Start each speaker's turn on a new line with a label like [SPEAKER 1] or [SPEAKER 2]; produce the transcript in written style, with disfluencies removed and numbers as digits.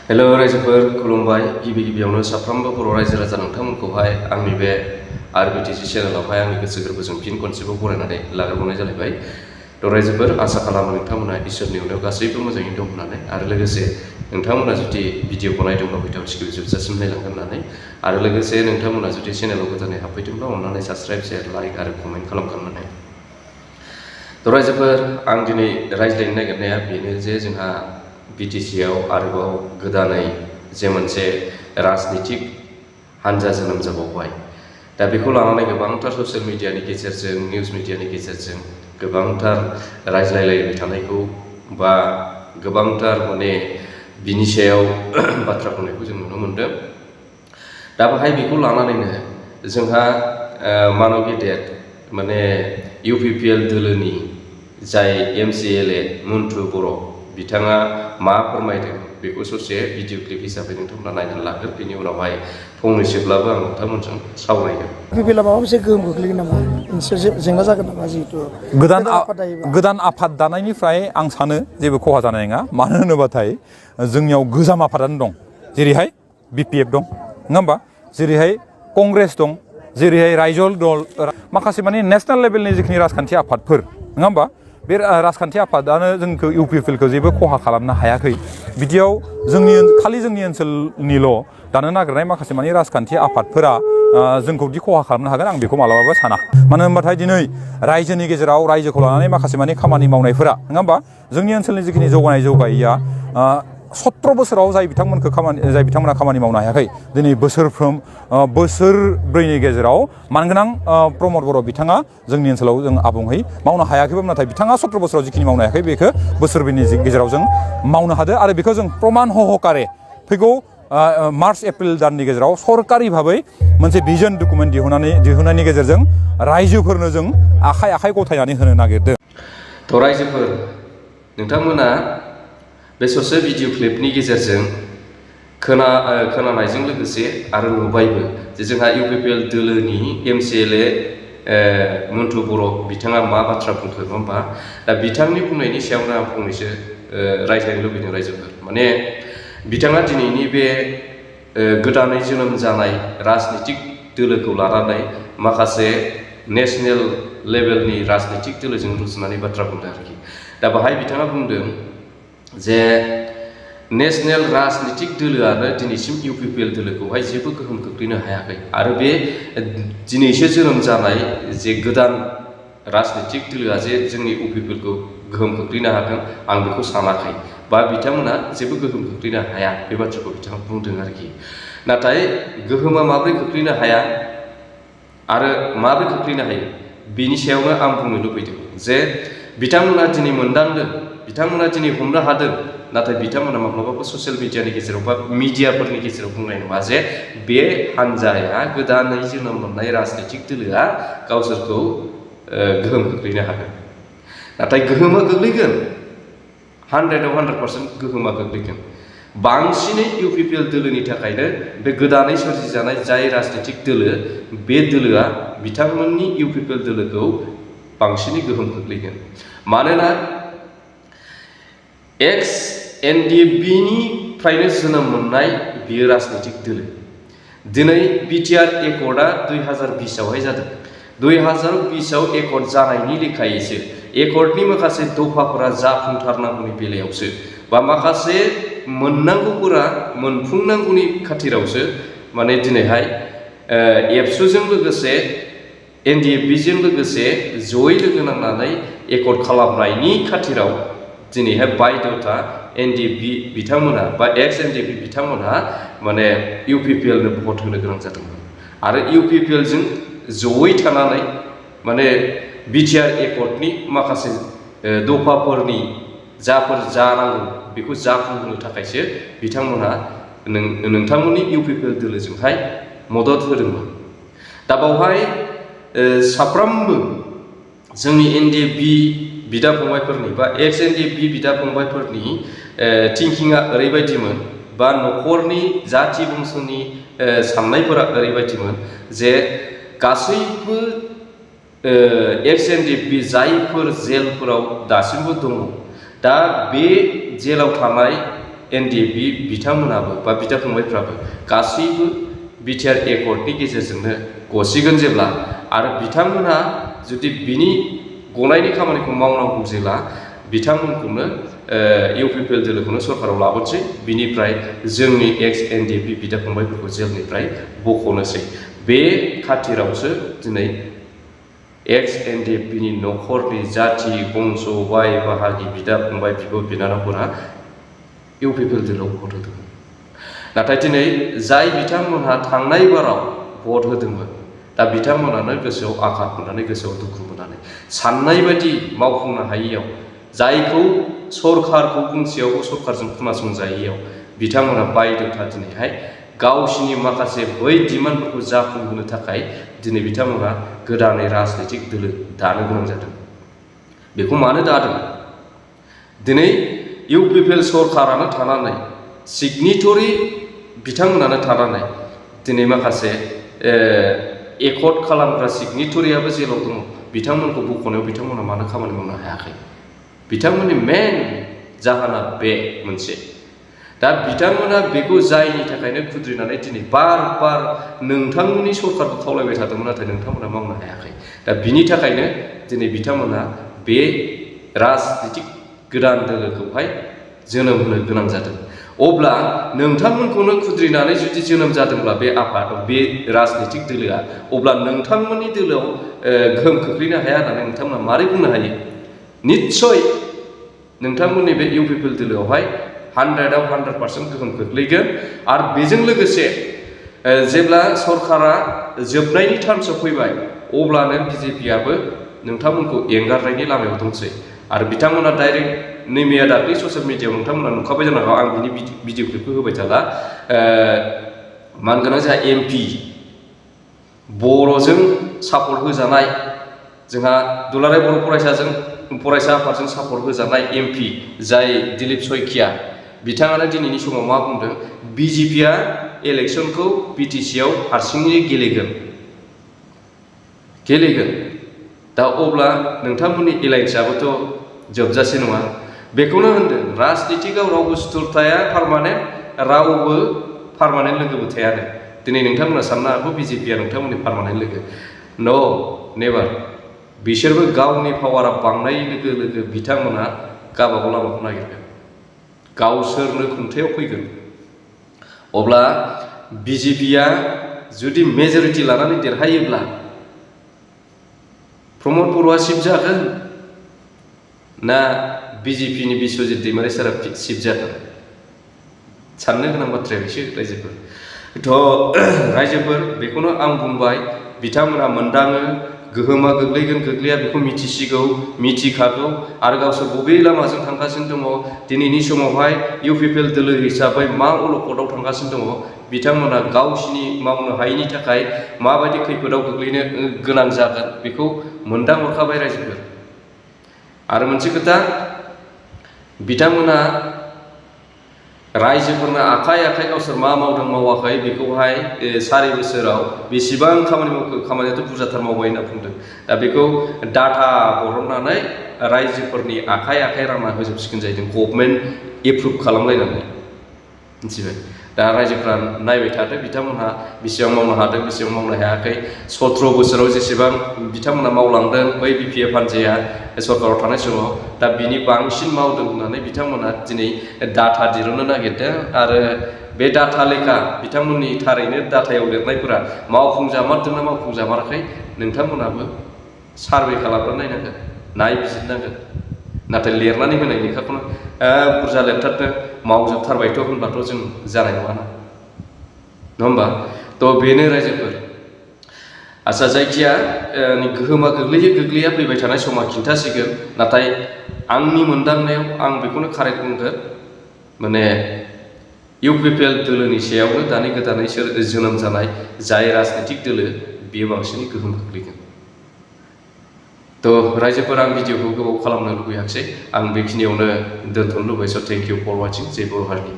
[SPEAKER 1] Hello रायजोफोर खुलुमबाय गिबि गिबियावनो साफ्रोमबो बर' रायजो राजा नोंथांमोनखौहाय आंनि बे आरबिटिसि चेनेलावहाय आंनि गोसो गोरबोजों फिन खनसेबाव बरायनानै लाग्रोबावनाय जालायबाय। थ' रायजोफोर आसा खालामो नोंथांमोना इसोरनि अननायाव गासैबो मोजाङैनो दं होननानै आरो लोगोसे नोंथांमोना जुदि भिडिअखौ नायदोंब्ला भिडिअखौ जोबजासिम नायलांगोन होननानै आरो लोगोसे नोंथांमोना जुदि चेनेलाव गोदानै हाबफैदोंब्ला अननानै साबस्क्राइब शेयार लाइक आरो कमेन्ट खालामगोन होननानै। थ' रायजोफोर आं दिनै रायज्लायनो नागिरनाया बेनो जे जोंहा बिटिसिआव आरोबाव गोदानै जे मोनसे राजनितिक हान्जा जोनोम जाबावबाय। दा बेखौ लानानै गोबांथार ससियेल मिडियानि गेजेरजों निउस मिडियानि गेजेरजों गोबांथार रायज्लायलायबाय थानायखौ बा गोबांथार बिनि सायाव बाथ्रा बुंनायखौ जों नुनो मोनदों। दा बाहाय बेखौ लानानैनो जोंहा मानब गेदेर इउपिपिएल दोलोनि जाय एमसिएलए मन्टु बर' बिथाङा मा फोरमायदों बेखौ ससे भिडिअ क्लिप हिसाबै नोंथांमोना नायनानै लागोन। बेनि उनावहाय फंनैसोब्लाबो आं नोंथांमोनजों सावरायगोन।
[SPEAKER 2] इउपिपिएलआ माबा मोनसे गोहोम गोग्लैगोन नामा? मोनसे जेंना जागोन नामा? जिहेतु
[SPEAKER 3] गोदान आफाद दानायनिफ्राय आं सानो जेबो खहा जानाय नङा। मानो होनोबाथाय जोंनियाव गोजाम आफादानो दं। जेरैहाय बिपिएफ दं, नङा होमबा? जेरैहाय कंग्रेस दं, जेरैहाय रायजल दल, माखासे नेशनेल लेभेलनि जिखिनि राजखान्थि आफादफोर, नङा होमबा? बे राजखान्थि आफादानो जोंखौ इउपिपिएलखौ जेबो खहा खालामनो हायाखै। बिदियाव खालि जोंनि ओनसोलनिल' दानो नागिरनाय माखासे राजखान्थि आफादफोरा जोंखौ खहा खालामनो हागोन आं बेखौ मालाबाबो साना। मानो होनबाथाय दिनै रायजोनि गेजेराव रायजोखौ लानानै माखासे खामानि मावनायफोरा, नङा होमबा? जोंनि ओनसोलनि जिखिनि जौगायैया 17 बोसोराव जाय बिथांमोना खामानि मावनो हायाखै, दिनै बोसोरब्रैनि गेजेराव मानगोनां प्रमद बर' बिथाङा जोंनि ओनसोलाव जों आबुङै मावनो हायाखैबाबो नाथाय बिथाङा 17 बोसोराव जिखिनि मावनो हायाखै बेखौ बोसोरब्रैनि गेजेराव जों मावनो हादों आरो बेखौ जों प्रमान हहकारे फैगौ मार्च एप्रिल दाननि गेजेराव सरकारि भाबै मोनसे भिजन डकुमेन्ट दिहुननायनि गेजेरजों रायजोफोरनो जों आखाइ गथायनानै होनो नागिरदों।
[SPEAKER 1] थ' रायजोफोर नोंथांमोना बे ससे भिडिअ क्लिपनि गेजेरजों खोनानायजों लोगोसे आरो नुबायबो जे जोंहा इउपिपिएल दोलोनि एमसिएलए मन्टु बर' बिथाङा मा बाथ्रा बुंखो, नङा होमबा? दा बिथांनि बुंनायनि सायावनो आं फंनैसो रायज्लायनो लुबैदों रायजोफोर। बिथाङा दिनैनि बे गोदानै जोनोम जानाय राजनितिक दोलोखौ लानानै माखासे नेशनेल लेभेलनि राजनितिक दोलोजों रुजुनानै बाथ्रा बुंदों आरोखि। दा बाहाय बिथाङा बुंदों जे नेशनेल राजनितिक दोलोआनो दिनैसिम इउपिपिएल दोलोखौहाय जेबो गोहोम खोख्लैनो हायाखै आरो बे दिनैसो जोनोम जानाय जे गोदान राजनितिक दोलोआ जे जोंनि इउपिपिएलखौ गोहोम खोख्लैनो हागोन आं बेखौ सानाखै बा बिथांमोना जेबो गोहोम खोख्लैनो हाया बे बाथ्राखौ बिथाङा बुंदों आरोखि। नाथाय गोहोमा माब्रै खोख्लैनो हाया आरो माब्रै खोख्लैनो हायो बेनि सायावनो आं बुंनो लुबैदों जे बिथांमोना दिनै मोनदांदों, बिथांमोना दिनै हमनो हादों, नाथाय बिथांमोना माब्लाबाबो ससियेल मिडियानि गेजेराव बा मिडियाफोरनि गेजेराव बुंनाय नङा जे बे हान्जाया गोदानै जोनोम मोननाय राजनितिक दोलोआ गावसोरखौ गोहोम खोख्लैनो हागोन। नाथाय गोहोमा गोग्लैगोन, 100% गोहोमा गोग्लैगोन। बांसिनै इउपिपिएल दोलोनि थाखायनो बे गोदानै सोरजिजानाय जाय राजनितिक दोलो बे दोलोआ बिथांमोननि इउपिपिएल दोलोखौ बांसिनै गोहोम खोख्लैगोन। मानोना एक्स एनडिएफबिनिफ्रायनो जोनोम मोननाय बियो राजनितिक दोलो। दिनै बिटिआर एकर्डआ 2020आवहाय जादों। 2020आव एकर्ड जानायनि लेखायैसो एकर्डनि माखासे दफाफोरा जाफुंथारनांगौनि बेलायावसो बा माखासे मोननांगौफोरा मोनफुंनांगौनि खाथिरावसो दिनैहाय एबसुजों लोगोसे एनडिएफबिजों लोगोसे जयै लोगो नांनानै एकर्ड खालामनायनि खाथिराव दिनैहाय बायध'था एनडिएफबि बिथांमोना बा एक्स एनडिएफबि बिथांमोनहा इउपिपिएलनो भट होनो गोनां जादोंमोन आरो इउपिपिएलजों जयै थानानै बिटिआर एकर्डनि माखासे दफाफोरनि जाफोर जानांगौ बेखौ जाफुंहोनो थाखायसो बिथांमोनहा नोंथांमोननि इउपिपिएल दोलोजोंहाय मदद होदोंमोन। दा बावहाय साफ्रोमबो जोंनि एनडिएफबि बिदा फंबायफोरनि बा एक्स एनडिएफबि बिदा फंबायफोरनि थिंकिंआ ओरैबायदिमोन बा न'खरनि जाथि बंस'नि साननायफोरा ओरैबायदिमोन जे गासैबो एक्स एनडिएफबि जायफोर जेलफोराव दासिमबो दङ, दा बे जेलाव थानाय एनडिएफबि बिथांमोनाबो बा बिदा फंबायफ्राबो गासैबो बिटिआर एकर्डनि गेजेरजोंनो गसिगोन जेब्ला आरो बिथांमोना जुदि बिनि गनायनि खामानिखौ मावनांगौ जेला बिथांमोनखौनो इउपिपिएल दोलोखौनो सरकाराव लाबोनोसै बिनिफ्राय जोंनि एक्स एनडिएफबि बिदा फंबायफोरखौ जेलनिफ्राय बख'नोसै बे खाथिरावसो दिनै एक्स एनडिएफबिनि न'खरनि जाथि बंस' बाय बाहागि बिदा फंबाय बिब' बिनानावफोरा इउपिपिएल दोलोआव भट होदोंमोन नाथाय दिनै जाय बिथांमोनहा थांनाय बाराव भट होदोंमोन दा बिथांमोनानो गोसोआव आघात मोननानै गोसोआव दुखु मोननानै साननाय बायदि मावफुंनो हायैयाव जायखौ सरकारखौ बुंसेयावबो सरकारजों खोनासंजायैयाव बिथांमोना बायदोंथा दिनैहाय गावसिनि माखासे बै डिमान्डफोरखौ जाफुंहोनो थाखाय दिनै बिथांमोना गोदानै राजनैतिक दोलो दानो गोनां जादों बेखौ मानो दादों दिनै इउपिपिएल सरकारानो थानानै सिगनेटरि बिथांमोनानो थानानै दिनै माखासे एकर्ड खालामग्रा सिगनेटरियाबो जेराव दङ बिथांमोनखौ बख'नायाव बिथांमोना मानो खामानि मावनो हायाखै बिथांमोननि मेन जाहोना बे मोनसे दा बिथांमोना बेखौ जायनि थाखायनो खुद्रिनानै दिनै बार बार नोंथांमोननि सरकारखौ खावलायबाय थादोंमोन नाथाय नोंथांमोना मावनो हायाखै दा बिनि थाखायनो दिनै बिथांमोना बे राजनितिक गोदान दोलोखौहाय जोनोम होनो गोनां जादों अब्ला नोंथांमोनखौनो खुद्रिनानै जुदि जोनोम जादोंब्ला बे आफाद बे राजनितिक दोलोआ अब्ला नोंथांमोननि दोलोआव गोहोम खोख्लैनो हाया होननानै नोंथांमोना मारै बुंनो हायो निस्सय नोंथांमोननि बे इउपिपिएल दोलोआवहाय 100आव 100% गोहोम खोख्लैगोन आरो बेजों लोगोसे जेब्ला सरकारा जोबनायनि टार्मसआव फैबाय अब्लानो बिजेपिआबो नोंथांमोनखौ एंगारनायनि लामायाव दंसै आरो बिथांमोना डाइरेक्ट नै मैया दाख्लै ससियेल मिडियायाव नोंथांमोना नुखाबाय जानांगौ आं बिनि भिडिअ क्लिपखौ होबाय थाला मानगोनां जोंहा एमपि बर'जों सापर्ट होजानाय जोंहा दुलाराय बर' फरायसा आफादजों सापर्ट होजानाय एमपि जाय दिलीप शइकिया बिथाङानो दिनैनि समाव मा बुंदों बिजेपिआ इलेक्सनखौ बिटिसिआव हारसिङै गेलेगोन दा अब्ला नोंथांमोननि एलायन्सआबोथ' जोबजासे नङा बेखौनो होनदों राजनितिकआव रावबो सुथुर थाया पारमानेन्ट रावबो पारमानेन्ट लोगोबो थायानो दिनै नोंथांमोना साननो हागौ बिजेपिआ नोंथांमोननि पारमानेन्ट लोगो न' नेभार बिसोरबो गावनि पावारा बांनाय लोगो लोगो बिथांमोना गावबागाव लामाखौ नागिरगोन गावसोरनो खुंथायाव फैगोन अब्ला बिजेपिआ जुदि मेजरिटि लानानै देरहायोब्ला प्रमद बर'आ चिफ जागोन ना बिजेपिनि बिश्वजित दैमारि सारा चिफ जागोन साननो गोनां बाथ्राया बिसोर रायजोफोर बेखौनो आं बुंबाय बिथांमोना मोनदाङो गोहोमा गोग्लैगोन गोग्लैया बेखौ मिथिखागौ आरो गावसोर बबे लामाजों थांगासिनो दङ दिनैनि समावहाय इउपिपिएल दोलो हिसाबै मा अलखदाव थांगासिनो दङ बिथांमोना गावसिनि मावनो हायैनि थाखाय माबायदि खैफोदाव गोग्लैनो गोनां जागोन बेखौ मोनदांहरखाबाय रायजोफोर आरो मोनसे खोथा बिथांमोना रायजोफोरनो आखाइ गावसोर मा मावदों मावाखै बेखौहाय 4 बोसोराव बेसेबां खामानि मावखो खामानियाथ' बुरजाथार मावबाय होनना बुंदों दा बेखौ डाटा बरननानै रायजोफोरनि आखाइ रानना होजोबसिगोन जाहैदों गभर्नमेन्ट एप्रुभ खालामलायनानै मिथिबाय दा रायजोफ्रा नायबाय थादों बिथांमोनहा बेसेबां मावनो हादों बेसेबां मावनो हायाखै 17 बोसोराव जेसेबां बिथांमोना मावलांदों बै बिपिएफ हान्जाया सरकाराव थानाय समाव दा बिनि बांसिन मावदों होननानै बिथांमोना दिनै डाटा दिरुननो नागिरदों आरो बे डाटा लेखा बिथांमोननि थारैनो डाटायाव लिरनायफोरा मावफुंजामारदों ना मावफुंजामाराखै नोंथांमोनाबो सार्भे खालामनानै नायनांगोन नायबिजिरनांगोन नाथाय लिरनानै होनाय लेखाखौनो बुरजा लिरथारदों मावजोबथारबायथ' होनबाथ' जों जानाय नङा होमबा थ' बेनो रायजोफोर आच्चा जायखिया गोहोमा गोग्लैया फैबाय थानाय समा खिन्थासिगोन नाथाय आंनि मोनदांनायाव आं बेखौनो कारेक्ट बुंगोन माने इउपिपिएल दोलोनि सायावनो दानि गोदानै जोनोम जानाय जाय राजनितिक दोलो बेयो बांसिनै गोहोम खोख्लैगोन थ' रायजोफोर आं भिडिअखौ गोबाव खालामनो लुबैयाखिसै आं बेखिनियावनो दोनथ'नो लुबैयो स' थेंक इउ फर वाचिं जय बर' हारिनि